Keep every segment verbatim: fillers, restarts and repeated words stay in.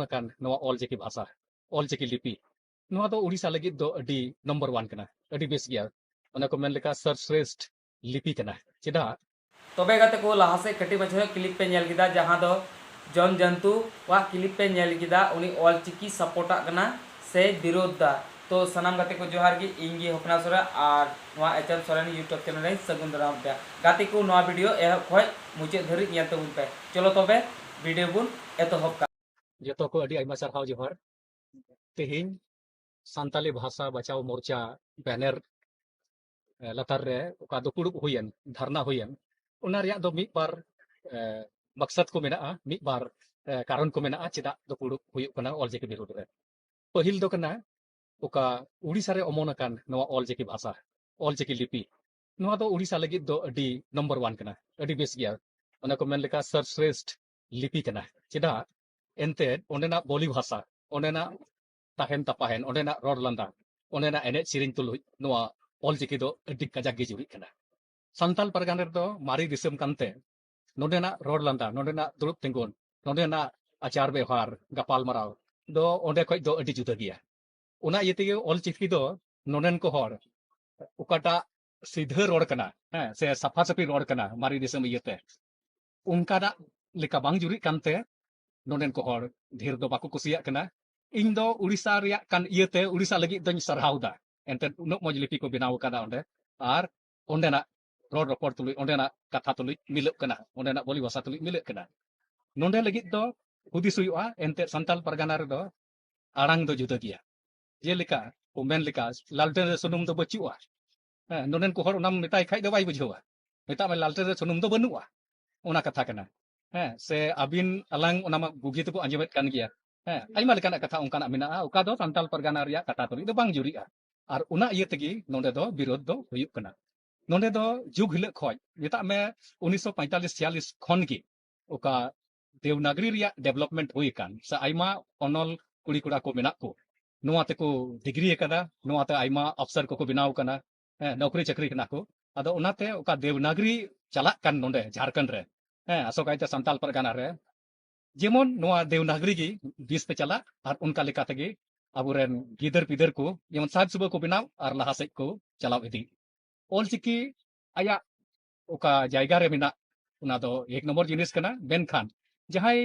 ᱟᱠᱟᱱ ᱱᱚᱣᱟ ᱚᱞᱪᱤᱠᱤ ᱵᱷᱟᱥᱟ, ᱚᱞᱪᱤᱠᱤ ᱞᱤᱯᱤ, ᱱᱚᱣᱟ ᱫᱚ ᱳᱰᱤᱥᱟ ᱞᱟᱹᱜᱤᱫ ᱫᱚ ᱟᱹᱰᱤ ᱱᱚᱢᱵᱚᱨ ᱳᱣᱟᱱ ᱠᱟᱱᱟ, ᱟᱹᱰᱤ ᱵᱮᱥ ᱜᱮᱭᱟ᱾ ᱚᱱᱟ ᱠᱚ ᱢᱮᱱ ᱞᱮᱠᱟ ᱥᱚᱨᱵᱚᱥᱨᱮᱥᱴ ᱞᱤᱯᱤ ᱠᱟᱱᱟ᱾ ᱪᱮᱫᱟᱜ? ᱛᱚᱵᱮ ᱜᱟᱛᱮ ᱠᱚ, ᱞᱟᱦᱟ ᱥᱮᱫ ᱠᱟᱹᱴᱤᱡ ᱢᱟᱪᱷᱟ ᱧᱚᱜ ᱠᱞᱤᱯ ᱯᱮ ᱧᱮᱞ ᱠᱮᱫᱟ, ᱡᱟᱦᱟᱸ ᱫᱚ ᱡᱚᱱ ᱡᱚᱱᱛᱩᱣᱟᱜ ᱠᱞᱤᱯ ᱯᱮ ᱧᱮᱞ ᱠᱮᱫᱟ, ᱩᱱᱤ ᱚᱞ ᱪᱤᱠᱤ ᱥᱟᱯᱳᱨᱴᱟᱜ ᱠᱟᱱᱟ ᱥᱮ ᱵᱤᱨᱳᱫᱷ ᱫᱟ᱾ ᱛᱚ ᱥᱟᱱᱟᱢ ᱜᱟᱛᱮ ᱠᱚ ᱡᱚᱦᱟᱨ ᱜᱮ, ᱤᱧ ᱜᱮ ᱦᱚᱯᱱᱟ ᱥᱚᱨᱮᱱ ᱟᱨ ᱱᱚᱣᱟ H M Soren YouTube channel ᱨᱮᱧ ᱥᱟᱹᱜᱩᱱ ᱫᱟᱨᱟᱢ ᱯᱮᱭᱟ᱾ ᱜᱟᱛᱮ ᱠᱚ, ᱱᱚᱣᱟ ᱵᱷᱤᱰᱤᱭᱳ ᱮᱦᱚᱵ ᱠᱷᱚᱱ ᱢᱩᱪᱟᱹᱫ ᱫᱷᱟᱹᱨᱤᱡ ᱧᱮᱞ ᱛᱟᱵᱚᱱ ᱯᱮ᱾ ᱪᱚᱞᱚ ᱛᱚᱵᱮ ᱵᱷᱤᱰᱤᱭᱳ ᱵᱚᱱ ᱮᱛᱚᱦᱚᱵ ᱠᱟᱜ᱾ ᱡᱚᱛᱚ ᱠᱚ ᱟᱹᱰᱤ ᱟᱭᱢᱟ ᱥᱟᱨᱦᱟᱣ ᱡᱚᱦᱟᱨ᱾ ᱛᱮᱦᱮᱧ ᱥᱟᱱᱛᱟᱞᱤ ᱵᱷᱟᱥᱟ ᱵᱟᱪᱟᱣ ᱢᱳᱨᱪᱟ ᱵᱮᱱᱟᱨ, ᱮ, ᱞᱟᱛᱟᱨ ᱨᱮ ᱚᱠᱟ ᱫᱩᱯᱩᱲᱩᱵ ᱦᱩᱭᱮᱱ, ᱫᱷᱟᱨᱱᱟ ᱦᱩᱭᱮᱱ, ᱚᱱᱟ ᱨᱮᱭᱟᱜ ᱫᱚ ᱢᱤᱫ ᱵᱟᱨ, ᱮ, ᱢᱟᱠᱥᱟᱫ ᱠᱚ ᱢᱮᱱᱟᱜᱼᱟ, ᱢᱤᱫ ᱵᱟᱨ, ᱮ, ᱠᱟᱨᱚᱱ ᱠᱚ ᱢᱮᱱᱟᱜᱼᱟ ᱪᱮᱫᱟᱜ ᱫᱩᱯᱩᱲᱩᱵ ᱦᱩᱭᱩᱜ ᱠᱟᱱᱟ ᱚᱞᱪᱤᱠᱤ ᱵᱤᱨᱩᱫᱽ ᱨᱮ᱾ ᱯᱟᱹᱦᱤᱞ ᱫᱚ ᱠᱟᱱᱟ ᱚᱠᱟ ᱩᱲᱤᱥᱥᱟ ᱨᱮ ᱚᱢᱚᱱ ᱟᱠᱟᱱ ᱱᱚᱣᱟ ᱚᱞᱪᱤᱠᱤ ᱵᱷᱟᱥᱟ, ᱚᱞᱪᱤᱠᱤ ᱞᱤᱯᱤ, ᱱᱚᱣᱟ ᱫᱚ ᱩᱲᱤᱥᱥᱟ ᱞᱟᱹᱜᱤᱫ ᱫᱚ ᱟᱹᱰᱤ ᱱᱚᱢᱵᱚᱨ ᱳᱣᱟᱱ ᱠᱟᱱᱟ, ᱟᱹᱰᱤ ᱵᱮᱥ ᱜᱮᱭᱟ᱾ ᱚᱱᱟ ᱠᱚ ᱢᱮᱱ ᱞᱮᱠᱟ ᱥᱚᱨᱵᱚᱥᱨᱮᱥᱴ ᱞᱤᱯᱤ ᱠᱟᱱᱟ᱾ ᱪᱮᱫᱟᱜ? ᱮᱱᱛᱮᱫ ᱚᱸᱰᱮᱱᱟᱜ ᱵᱚᱞᱤ ᱵᱷᱟᱥᱟ, ᱚᱸᱰᱮᱱᱟᱜ ᱛᱟᱦᱮᱱ ᱛᱟᱯᱟᱦᱮᱱ, ᱚᱸᱰᱮᱱᱟᱜ ᱨᱚᱲ ᱞᱟᱸᱫᱟ, ᱚᱸᱰᱮᱱᱟᱜ ᱮᱱᱮᱡ ᱥᱮᱨᱮᱧ ᱛᱩᱞᱩᱡ ᱱᱚᱣᱟ ᱚᱞᱪᱤᱠᱤ ᱫᱚ ᱟᱹᱰᱤ ᱠᱟᱡᱟᱠ ᱜᱮ ᱡᱩᱨᱤᱜ ᱠᱟᱱᱟ᱾ ᱥᱟᱱᱛᱟᱞ ᱯᱟᱨᱜᱟᱱᱟ ᱨᱮᱫᱚ ᱢᱟᱨᱮ ᱫᱤᱥᱚᱢ ᱠᱟᱱᱛᱮ ᱱᱚᱸᱰᱮᱱᱟᱜ ᱨᱚᱲ ᱞᱟᱸᱫᱟ, ᱱᱚᱸᱰᱮᱱᱟᱜ ᱫᱩᱲᱩᱵ ᱛᱤᱸᱜᱩᱱ, ᱱᱚᱸᱰᱮᱱᱟᱜ ᱟᱪᱟᱨ ᱵᱮᱣᱦᱟᱨ, ᱜᱟᱯᱟᱞ ᱢᱟᱨᱟᱣ ᱫᱚ ᱚᱸᱰᱮ ᱠᱷᱚᱡ ᱫᱚ ᱟᱹᱰᱤ ᱡᱩᱫᱟᱹ ᱜᱮᱭᱟ᱾ ᱚᱱᱟ ᱤᱭᱟᱹ ᱛᱮᱜᱮ ᱚᱞᱪᱤᱠᱤ ᱫᱚ ᱱᱚᱸᱰᱮᱱ ᱠᱚ ᱦᱚᱲ ᱚᱠᱟᱴᱟᱜ ᱥᱤᱫᱷᱟᱹ ᱨᱚᱲ ᱠᱟᱱᱟ, ᱦᱮᱸ, ᱥᱮ ᱥᱟᱯᱷᱟ ᱥᱟᱹᱯᱷᱤ ᱨᱚᱲ ᱠᱟᱱᱟ ᱢᱟᱨᱮ ᱫᱤᱥᱚᱢ ᱤᱭᱟᱹᱛᱮ, ᱚᱱᱠᱟᱱᱟᱜ ᱞᱮᱠᱟ ᱵᱟᱝ ᱡᱩᱨᱤᱜ ᱠᱟᱱᱛᱮ ᱱᱚᱸᱰᱮᱱ ᱠᱚ ᱦᱚᱲ ᱰᱷᱮᱨ ᱫᱚ ᱵᱟᱠᱚ ᱠᱩᱥᱤᱭᱟᱜ ᱠᱟᱱᱟ᱾ ᱤᱧ ᱫᱚ ᱩᱲᱤᱥᱥᱟ ᱨᱮᱭᱟᱜ ᱠᱟᱱ ᱤᱭᱟᱹᱛᱮ ᱩᱲᱤᱥᱥᱟ ᱞᱟᱹᱜᱤᱫ ᱫᱚᱧ ᱥᱟᱨᱦᱟᱣ ᱫᱟ, ᱮᱱᱛᱮᱫ ᱩᱱᱟᱹᱜ ᱢᱚᱡᱽ ᱞᱤᱯᱤ ᱠᱚ ᱵᱮᱱᱟᱣ ᱟᱠᱟᱫᱟ ᱚᱸᱰᱮ, ᱟᱨ ᱚᱸᱰᱮᱱᱟᱜ ᱨᱚᱲ ᱨᱚᱯᱚᱲ ᱛᱩᱞᱩᱡ, ᱚᱸᱰᱮᱱᱟᱜ ᱠᱟᱛᱷᱟ ᱛᱩᱞᱩᱡ ᱢᱤᱞᱟᱹᱜ ᱠᱟᱱᱟ, ᱚᱸᱰᱮᱱᱟᱜ ᱵᱚᱞᱤ ᱵᱷᱟᱥᱟ ᱛᱩᱞᱩᱡ ᱢᱤᱞᱟᱹᱜ ᱠᱟᱱᱟ᱾ ᱱᱚᱸᱰᱮ ᱞᱟᱹᱜᱤᱫ ᱫᱚ ᱦᱩᱫᱤᱥ ᱦᱩᱭᱩᱜᱼᱟ, ᱮᱱᱛᱮᱫ ᱥᱟᱱᱛᱟᱞ ᱯᱟᱨᱜᱟᱱᱟ ᱨᱮᱫᱚ ᱟᱲᱟᱝ ᱫᱚ ᱡᱩᱫᱟᱹ ᱜᱮᱭᱟ᱾ ᱡᱮᱞᱮᱠᱟ ᱠᱚ ᱢᱮᱱ ᱞᱮᱠᱟ, ᱞᱟᱞᱴᱮᱱ ᱨᱮ ᱥᱩᱱᱩᱢ ᱫᱚ ᱵᱟᱹᱪᱩᱜᱼᱟ᱾ ᱦᱮᱸ, ᱱᱚᱸᱰᱮᱱ ᱠᱚ ᱦᱚᱲ ᱚᱱᱟᱢ ᱢᱮᱛᱟᱭ ᱠᱷᱟᱡ ᱫᱚ ᱵᱟᱭ ᱵᱩᱡᱷᱟᱹᱣᱟ, ᱢᱮᱛᱟᱜ ᱢᱮ ᱞᱟᱞᱴᱮᱱ ᱨᱮ ᱥᱩᱱᱩᱢ ᱫᱚ ᱵᱟᱹᱱᱩᱜᱼᱟ, ᱚᱱᱟ ᱠᱟᱛᱷᱟ ᱠᱟᱱᱟ᱾ ᱦᱮᱸ, ᱥᱮ ᱟᱹᱵᱤᱱ ᱟᱞᱟᱝ ᱚᱱᱟ ᱢᱟ ᱵᱩᱜᱤ ᱛᱮᱵᱚ ᱟᱸᱡᱚᱢᱮᱫ ᱠᱟᱱ ᱜᱮᱭᱟ᱾ ᱦᱮᱸ, ᱟᱭᱢᱟ ᱞᱮᱠᱟᱱᱟᱜ ᱠᱟᱛᱷᱟ ᱚᱱᱠᱟᱱᱟᱜ ᱢᱮᱱᱟᱜᱼᱟ, ᱚᱠᱟ ᱫᱚ ᱥᱟᱱᱛᱟᱞ ᱯᱟᱨᱜᱟᱱᱟ ᱨᱮᱭᱟᱜ ᱠᱟᱛᱷᱟ ᱛᱩᱞᱩᱡ ᱫᱚ ᱵᱟᱝ ᱡᱩᱨᱤᱜᱼᱟ᱾ ᱟᱨ ᱚᱱᱟ ᱤᱭᱟᱹ ᱛᱮᱜᱮ ᱱᱚᱸᱰᱮ ᱫᱚ ᱵᱤᱨᱳᱫᱷ ᱫᱚ ᱦᱩᱭᱩᱜ ᱠᱟᱱᱟ᱾ ᱱᱚᱸᱰᱮ ᱫᱚ ᱡᱩᱜᱽ ᱦᱤᱞᱳᱜ ᱠᱷᱚᱡ, ᱢᱮᱛᱟᱜ ᱢᱮ, ᱩᱱᱤᱥᱥᱚ ᱯᱚᱸᱭᱛᱟᱞᱞᱤᱥ ᱪᱷᱤᱭᱟᱞᱞᱤᱥ ᱠᱷᱚᱱ ᱜᱮ ᱚᱠᱟ ᱫᱮᱣᱱᱟᱜᱽᱨᱤ ᱨᱮᱭᱟᱜ ᱰᱮᱵᱷᱞᱚᱯᱢᱮᱱᱴ ᱦᱩᱭ ᱟᱠᱟᱱ, ᱥᱮ ᱟᱭᱢᱟ ᱚᱱᱚᱞ ᱠᱩᱲᱤ ᱠᱚᱲᱟ ᱠᱚ ᱢᱮᱱᱟᱜ ᱠᱚ, ᱱᱚᱣᱟ ᱛᱮᱠᱚ ᱰᱤᱜᱽᱨᱤ ᱟᱠᱟᱫᱟ, ᱱᱚᱣᱟ ᱛᱮ ᱟᱭᱢᱟ ᱚᱯᱷᱥᱟᱨ ᱠᱚᱠᱚ ᱵᱮᱱᱟᱣ ᱠᱟᱱᱟ, ᱦᱮᱸ, ᱱᱚᱠᱨᱤ ᱪᱟᱹᱠᱨᱤ ᱠᱟᱱᱟ ᱠᱚ᱾ ᱟᱫᱚ ᱚᱱᱟᱛᱮ ᱚᱠᱟ ᱫᱮᱣᱱᱟᱜᱽᱨᱤ ᱪᱟᱞᱟᱜ ᱠᱟᱱ ᱱᱚᱸᱰᱮ ᱡᱷᱟᱲᱠᱷᱚᱸᱰ ᱨᱮ, ᱦᱮᱸ, ᱟᱥᱚᱠᱟᱭᱛᱮ ᱥᱟᱱᱛᱟᱞ ᱯᱟᱨᱜᱟᱱᱟ ᱨᱮ, ᱡᱮᱢᱚᱱ ᱱᱚᱣᱟ ᱫᱮᱣᱱᱟᱜᱽᱨᱤ ᱜᱮ ᱵᱤᱥ ᱛᱮ ᱪᱟᱞᱟᱜ, ᱟᱨ ᱚᱱᱠᱟ ᱞᱮᱠᱟ ᱛᱮᱜᱮ ᱟᱵᱚᱨᱮᱱ ᱜᱤᱫᱟᱹᱨ ᱯᱤᱫᱟᱹᱨ ᱠᱚ ᱡᱮᱢᱚᱱ ᱥᱟᱦᱮᱵ ᱥᱩᱵᱟᱹ ᱠᱚ ᱵᱮᱱᱟᱣ ᱟᱨ ᱞᱟᱦᱟ ᱥᱮᱫ ᱠᱚ ᱪᱟᱞᱟᱣ ᱤᱫᱤ᱾ ᱚᱞᱪᱤᱠᱤ ᱟᱭᱟᱜ ᱚᱠᱟ ᱡᱟᱭᱜᱟ ᱨᱮ ᱢᱮᱱᱟᱜ, ᱚᱱᱟ ᱫᱚ ᱮᱠ ᱱᱚᱢᱵᱚᱨ ᱡᱤᱱᱤᱥ ᱠᱟᱱᱟ᱾ ᱢᱮᱱᱠᱷᱟᱱ ᱡᱟᱦᱟᱸᱭ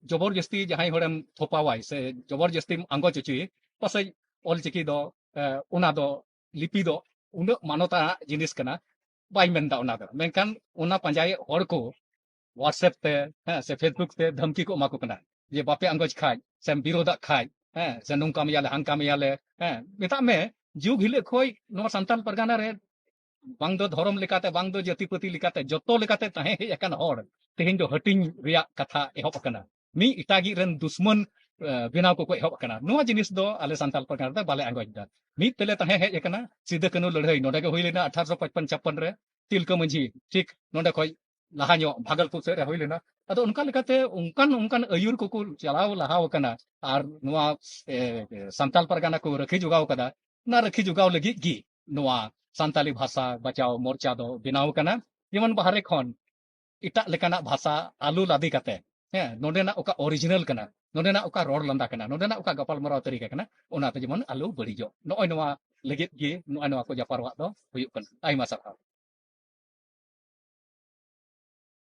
ᱡᱚᱵᱚᱨ ᱡᱟᱹᱥᱛᱤ ᱡᱟᱦᱟᱸᱭ ᱦᱚᱲᱮᱢ ᱛᱷᱚᱯᱟᱣᱟᱭ ᱥᱮ ᱡᱚᱵᱚᱨ ᱡᱟᱹᱥᱛᱤᱢ ᱟᱸᱜᱚᱪ ᱦᱚᱪᱚᱭᱮ, ᱯᱟᱥᱮᱡ ᱚᱞᱪᱤᱠᱤ ᱫᱚ, ᱮ, ᱚᱱᱟ ᱫᱚ ᱞᱤᱯᱤ ᱫᱚ ᱩᱱᱟᱹᱜ ᱢᱟᱱᱚᱛ ᱟᱱᱟᱜ ᱡᱤᱱᱤᱥ ᱠᱟᱱᱟ, ᱵᱟᱭ ᱢᱮᱱᱫᱟ ᱚᱱᱟ ᱫᱚ᱾ ᱢᱮᱱᱠᱷᱟᱱ ᱚᱱᱟ ᱯᱟᱸᱡᱟᱭᱮᱫ ᱦᱚᱲ ᱠᱚ WhatsApp ᱛᱮ, ᱦᱮᱸ, ᱥᱮ Facebook ᱛᱮ ᱫᱷᱟᱢᱠᱤ ᱠᱚ ᱮᱢᱟ ᱠᱚ ᱠᱟᱱᱟ ᱡᱮ, "ᱵᱟᱯᱮ ᱟᱸᱜᱚᱪ ᱠᱷᱟᱡ, ᱥᱮᱢ ᱵᱤᱨᱳᱫᱟᱜ ᱠᱷᱟᱡ, ᱦᱮᱸ, ᱥᱮ ᱱᱚᱝᱠᱟ ᱢᱮᱭᱟᱞᱮ, ᱦᱟᱝᱠᱟ ᱢᱮᱭᱟᱞᱮ", ᱦᱮᱸ, ᱢᱮᱛᱟᱜ ᱢᱮ, ᱡᱩᱜᱽ ᱦᱤᱞᱳᱜ ᱠᱷᱚᱡ ᱱᱚᱣᱟ ᱥᱟᱱᱛᱟᱞ ᱯᱟᱨᱜᱟᱱᱟ ᱨᱮ ᱵᱟᱝ ᱫᱚ ᱫᱷᱚᱨᱚᱢ ᱞᱮᱠᱟᱛᱮ, ᱵᱟᱝ ᱫᱚ ᱡᱟᱹᱛᱤ ᱯᱟᱹᱛᱤ ᱞᱮᱠᱟᱛᱮ, ᱡᱚᱛᱚ ᱞᱮᱠᱟᱛᱮ ᱛᱟᱦᱮᱸ ᱦᱮᱡ ᱟᱠᱟᱱ ᱦᱚᱲ ᱛᱮᱦᱮᱧ ᱫᱚ ᱦᱟᱹᱴᱤᱧ ᱨᱮᱭᱟᱜ ᱠᱟᱛᱷᱟ ᱮᱦᱚᱵ ᱟᱠᱟᱱᱟ᱾ ᱢᱤᱫ ᱮᱴᱟᱜᱤᱡ ᱨᱮᱱ ᱫᱩᱥᱢᱟᱹᱱ, ᱮ, ᱵᱮᱱᱟᱣ ᱠᱚᱠᱚ ᱮᱦᱚᱵ ᱟᱠᱟᱱᱟ᱾ ᱱᱚᱣᱟ ᱡᱤᱱᱤᱥ ᱫᱚ ᱟᱞᱮ ᱥᱟᱱᱛᱟᱞ ᱯᱟᱨᱜᱟᱱᱟ ᱨᱮᱫᱚ ᱵᱟᱞᱮ ᱟᱸᱜᱚᱪ ᱮᱫᱟ᱾ ᱢᱤᱫ ᱛᱮᱞᱮ ᱛᱟᱦᱮᱸ ᱦᱮᱡ ᱟᱠᱟᱱᱟ᱾ ᱥᱤᱫᱩ ᱠᱟᱹᱱᱦᱩ ᱞᱟᱹᱲᱦᱟᱹᱭ ᱱᱚᱰᱮ ᱜᱮ ᱦᱩᱭ ᱞᱮᱱᱟ ᱟᱴᱷᱟᱨᱚᱥᱚ ᱯᱟᱸᱪᱯᱟᱱᱱᱚ ᱪᱷᱟᱯᱯᱟᱱ ᱨᱮ, ᱛᱤᱞᱠᱟᱹ ᱢᱟᱹᱡᱷᱤ ᱴᱷᱤᱠ ᱱᱚᱰᱮ ᱠᱷᱚᱡ ᱞᱟᱦᱟ ᱧᱚᱜ ᱵᱷᱟᱜᱚᱞᱯᱩᱨ ᱥᱮᱫ ᱨᱮ ᱦᱩᱭ ᱞᱮᱱᱟ᱾ ᱟᱫᱚ ᱚᱱᱠᱟ ᱞᱮᱠᱟᱛᱮ ᱚᱱᱠᱟᱱ ᱚᱱᱠᱟᱱ ᱟᱹᱭᱩᱨ ᱠᱚᱠᱚ ᱪᱟᱞᱟᱣ ᱞᱟᱦᱟᱣ ᱟᱠᱟᱱᱟ, ᱟᱨ ᱱᱚᱣᱟ, ᱮ, ᱥᱟᱱᱛᱟᱞ ᱯᱟᱨᱜᱟᱱᱟ ᱠᱚ ᱨᱟᱹᱠᱷᱤ ᱡᱚᱜᱟᱣ ᱠᱟᱫᱟ᱾ ᱚᱱᱟ ᱨᱟᱹᱠᱷᱤ ᱡᱚᱜᱟᱣ ᱞᱟᱹᱜᱤᱫ ᱜᱮ ᱱᱚᱣᱟ ᱥᱟᱱᱛᱟᱞᱤ ᱵᱷᱟᱥᱟ ᱵᱟᱪᱟᱣ ᱢᱚᱨᱪᱟ ᱫᱚ ᱵᱮᱱᱟᱣ ᱟᱠᱟᱱᱟ᱾ ᱡᱮᱢᱚᱱ ᱵᱟᱦᱨᱮ ᱠᱷᱚᱱ ᱮᱴᱟᱜ ᱞᱮᱠᱟᱱᱟᱜ ᱵᱷᱟᱥᱟ ᱟᱞᱚ ᱞᱟᱫᱮ ᱠᱟᱛᱮ, ᱦᱮᱸ, ᱱᱚᱰᱮᱱᱟᱜ ᱚᱠᱟ ᱚᱨᱤᱡᱤᱱᱟᱞ ᱠᱟᱱᱟ, ᱱᱚᱰᱮᱱᱟᱜ ᱚᱠᱟ ᱨᱚᱲ ᱞᱟᱸᱫᱟ ᱠᱟᱱᱟ, ᱱᱚᱰᱮᱱᱟᱜ ᱚᱠᱟ ᱜᱟᱯᱟᱞᱢᱟᱨᱟᱣ ᱛᱟᱹᱨᱤᱠᱟ ᱠᱟᱱᱟ, ᱚᱱᱟ ᱫᱚ ᱡᱮᱢᱚᱱ ᱟᱞᱚ ᱵᱟᱹᱲᱤᱡᱚᱜ, ᱱᱚᱜᱼᱚᱭ ᱱᱚᱣᱟ ᱞᱟᱹᱜᱤᱫ ᱜᱮ ᱱᱚᱜᱼᱚᱭ ᱱᱚᱣᱟ ᱠᱚ ᱡᱟᱯᱟᱨᱣᱟᱜ ᱫᱚ ᱦᱩᱭᱩᱜ ᱠᱟᱱᱟ᱾ ᱟᱭᱢᱟ ᱥᱟᱨᱦᱟᱣ᱾